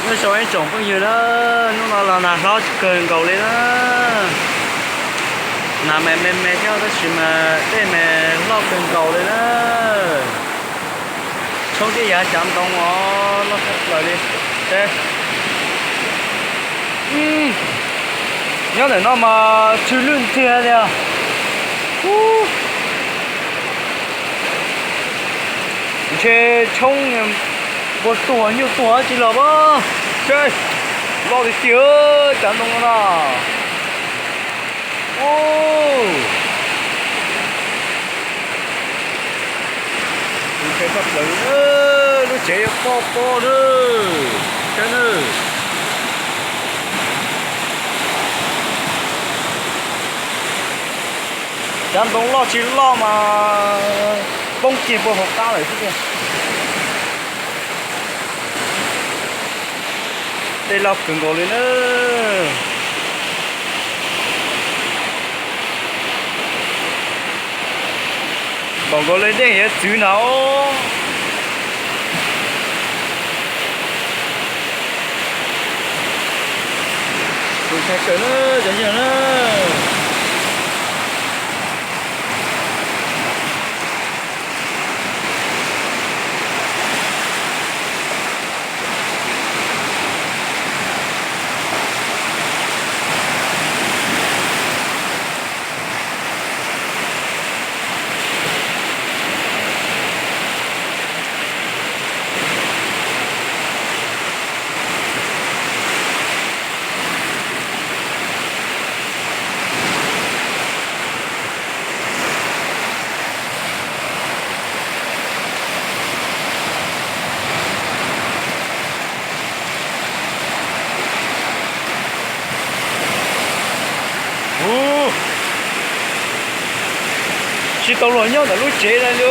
Nyob zoo ib tsoom phooj ywg na, hnub no los nag hlob kawg nkaus li na. Nag mas me me thiab tab sis mas dej mas loj kawg nkaus li na. Tshoob dej yav cav ntoo os, loj tshaj plaws li. Nyob ntawm no mas tsw lwj ntiag li. Ntshe tshoob npua tuag nyuj tuag dab tsi los as. Seb, loj tiag tiag cav ntoo no na. Ntse tshaj plaws, lub tsev yuav pob pob na. Seb na. Cav ntoo loj tsis loj mas poob kiag puag hauv qab lawm xwb tiag. Dej loj kawg nkaus li na. Npaum nkaus li dej yuav txwv na. Tus tshaj plaws na, cov yawg na. Tsis tau luag nyob ntawm lub tsev no li.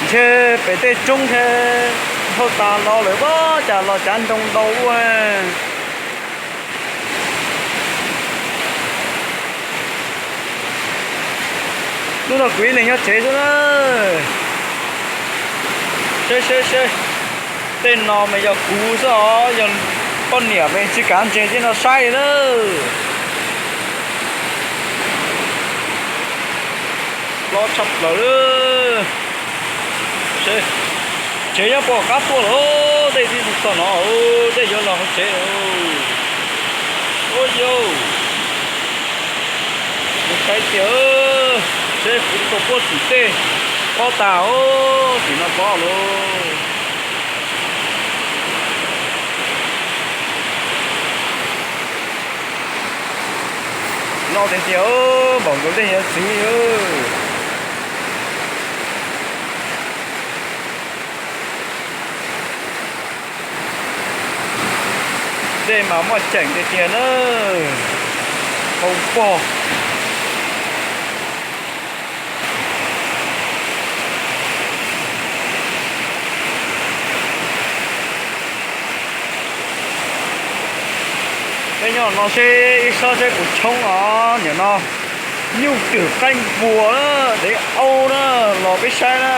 Ntshe pem tej roob ntshe dhau tas los lawm, ua cas los cav ntoo ntau ua. Hnub no kuv ib leeg nyob tsev xwb na. Seb seb seb, tej no mas yog kuv xwb os, yog poj niam mas tsis kav ntseg tej no saib li na. Loj tshaj plaws. Tsev nyob puag qab tuaj lawm, dej tib tug txog no, dej yuav los hauv tsev. Ua yau, mus saib tiag, seb kuv tau puab tim tej pob tas, tim no pob lauj. Loj tiag tiag, npaum nkaus dej yuav txwv. Dej mas muaj ceem tiag tiag na, hau pog. Peb nyob no seb ib sob seb kuv tshoob os, nim no nyuj twm qaib npua na, dev aub na, los peb saib na.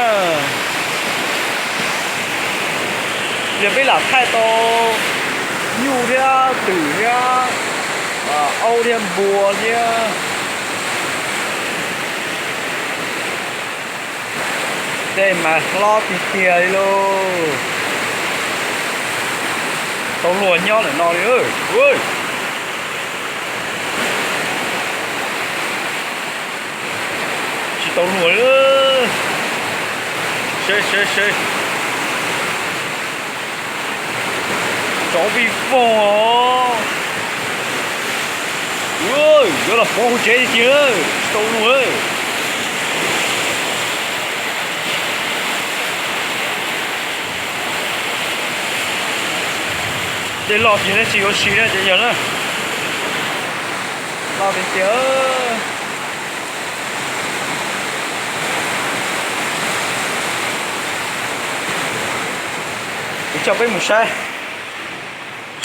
Yog peb lam thaij tau nyuj thiab twm thiab aub thiab npua thiab. Dej mas hlob tiag tiag li lauj. Tau luag nyob ntawm no li. Tsis tau luag li. Seb seb seb. Tsov vij voog os. Yuav los pov hauv tsev tiag, tsis tau luag. Dej loj tiag tsis yuav si na cov yawg na. Loj tiag tiag. Kuv coj peb mus saib.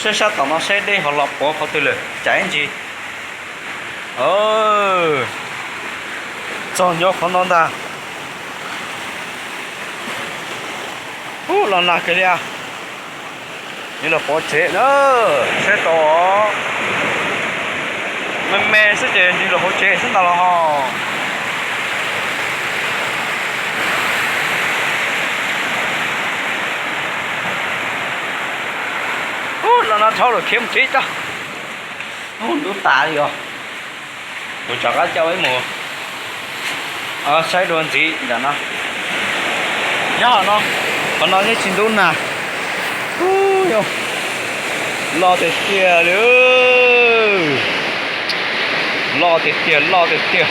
Saib sab tom no saib dej ho los puav qhov twg lawm cas ib ntsis. Txog nyob qhov no ntag. Ub, los nag kiag li. Nws los pov tsev na, saib tau me me xwb ces nws los hauv tsev xwb ntag los ho. Ub, los no rhaub lawm khiav mus tsev tso. Ub, ntub tas li os. Kuv rov qab coj peb mus saib dua ntxiv ntawm no. Nyob no, qhov no yeej tsis ntub nag. Ub, loj tiag tiag li. Loj tiag tiag, loj tiag tiag.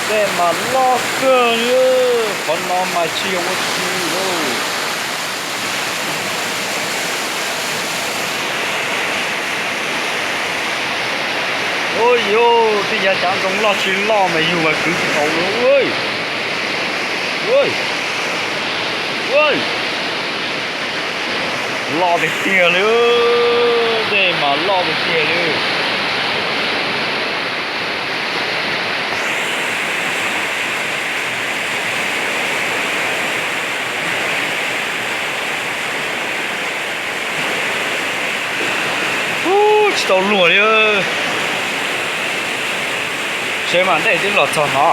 Tej mas loj kawg li, qhov no mas tsis yog ua si lauj. Ua yus tej yav cav ntoo loj tsis loj mas yus mas kwv tsis tau lauj. Loj tiag tiag li, tej mas loj tiag tiag li. Ub, tsis tau luag li. Seb mas dej twb los txog no,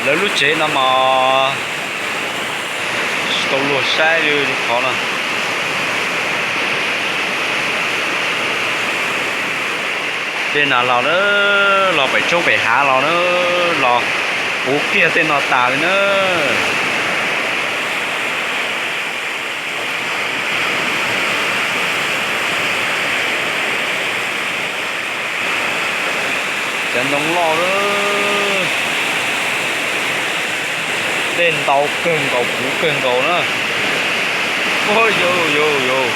lawv lub tsev no mas tsis tau luag saib li qhov no. Tej no los na, los pem roob pem hav los na, los puv kiag tej no tas li na. Cov ntoo loj, dej ntau kawg nkaus, puv kawg nkaus na. Ua yus yus yus.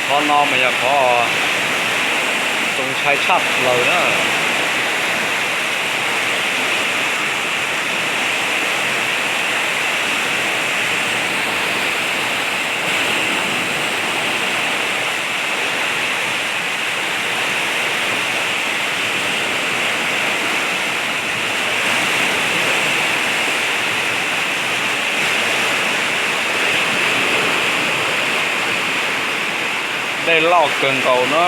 Qhov no mas yog qhov txaus ntshai tshaj plaws na. Dej loj kawg nkaus na.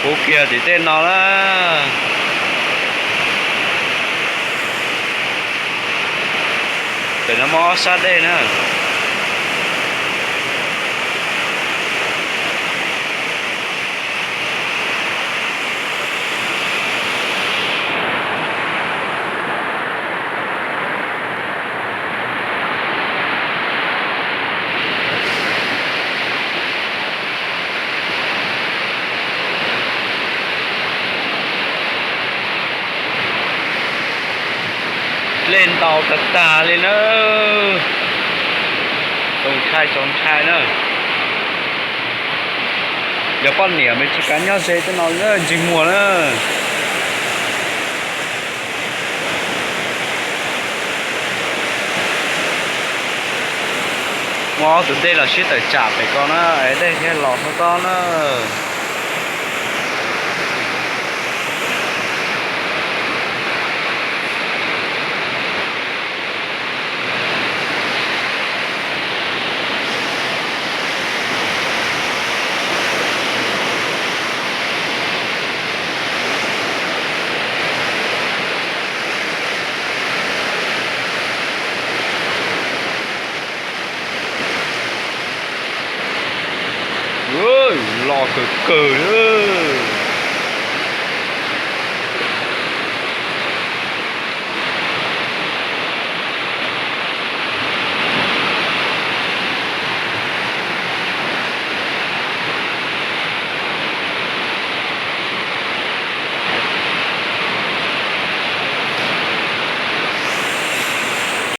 Puv kiag tim tej no na. Pem no muaj ob sab dej na. Lej ntau tag tag li na. Txaus ntshai txaus ntshai na. Yog poj niam mas tsis kam nyob ze tej no na, ntsej muag na. Muaj ob tug dej los sib tawm tsam pem ko na, es dej thiaj los txog tod na. Los kawg kawg li.